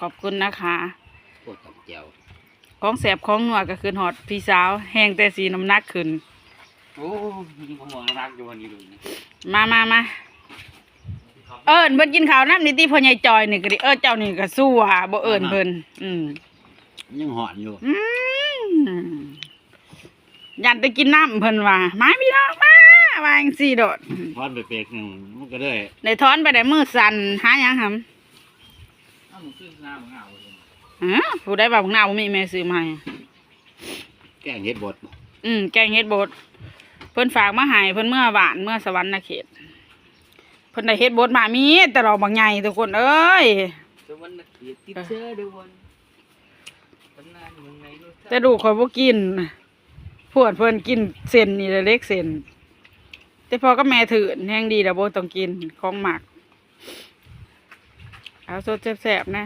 ຂອບຄຸນນະຄະ ພວກກັບແຈ່ວ ຂອງແຊບຂອງນົວກໍຄືຮອດພີ່ສາວ ແຮງແຕ່ສີນ້ຳໜັກຂຶ້ນ. ໂອ້ ຍັງບໍ່ຮູ້ນ້ຳໜັກຢູ່ບໍ່ນີ້ລຸງ. ມາ ມາ ມາ ເອີ້ນເພິ່ນກິນເຂົ້ານຳນີ້ຕິ ພໍ່ໃຫຍ່ຈ່ອຍນີ້ກໍດີ. ເອີ ເຈົ້ານີ້ກໍຊົ່ວ ບໍ່ເອີ້ນເພິ່ນ. ອືມ ຍັງຮ້ອນຢູ່. ອືມ ຢ້ານແຕ່ກິນນ້ຳ ເພິ່ນວ່າ ມາພີ່ນ້ອງມາ ວ່າຈັ່ງຊີ້ໂລດ. ຖອນໄປເປັກໜຶ່ງ ມັນກໍໄດ້ ໄດ້ຖອນໄປໄດ້ ມືສັ່ນ. ຫາຫຍັງຫຳ? ເອົາໝາກຊຶ້ນາບັກນາວບໍ່ເຫັນ. ຮະ? ຜູ້ໃດວ່າບັກນາວບໍ່ມີ ແມ່ຊື້ມາໃຫ້. ແກງເຫັດບົດບໍ່? ອືມ ແກງເຫັດບົດ ເພິ່ນຝາກມາໃຫ້ ເພິ່ນເມືອບ້ານ ເມືອສະຫວັນນະເຂດ. ເພິ່ນໄດ້ເຫັດບົດມາ ມີແຕ່ດອກບັກໃຫຍ່ທຸກຄົນເອີຍ. ສະຫວັນນະເຂດຕິດເຊື້ອເດີວັນ ຕຳນານເມືອງໃນໂນນ ແຕ່ລູກຂ້ອຍບໍ່ກິນ. ພວກເພິ່ນກິນເສັ້ນນີ້ແຫຼະ ເລັກເສັ້ນ ແຕ່ພໍ່ກັບແມ່ຖືນແຮງດີແລ້ວ ບໍ່ຕ້ອງກິນຂອງໝັກ. ເອົາສົດແຊບໆນະ.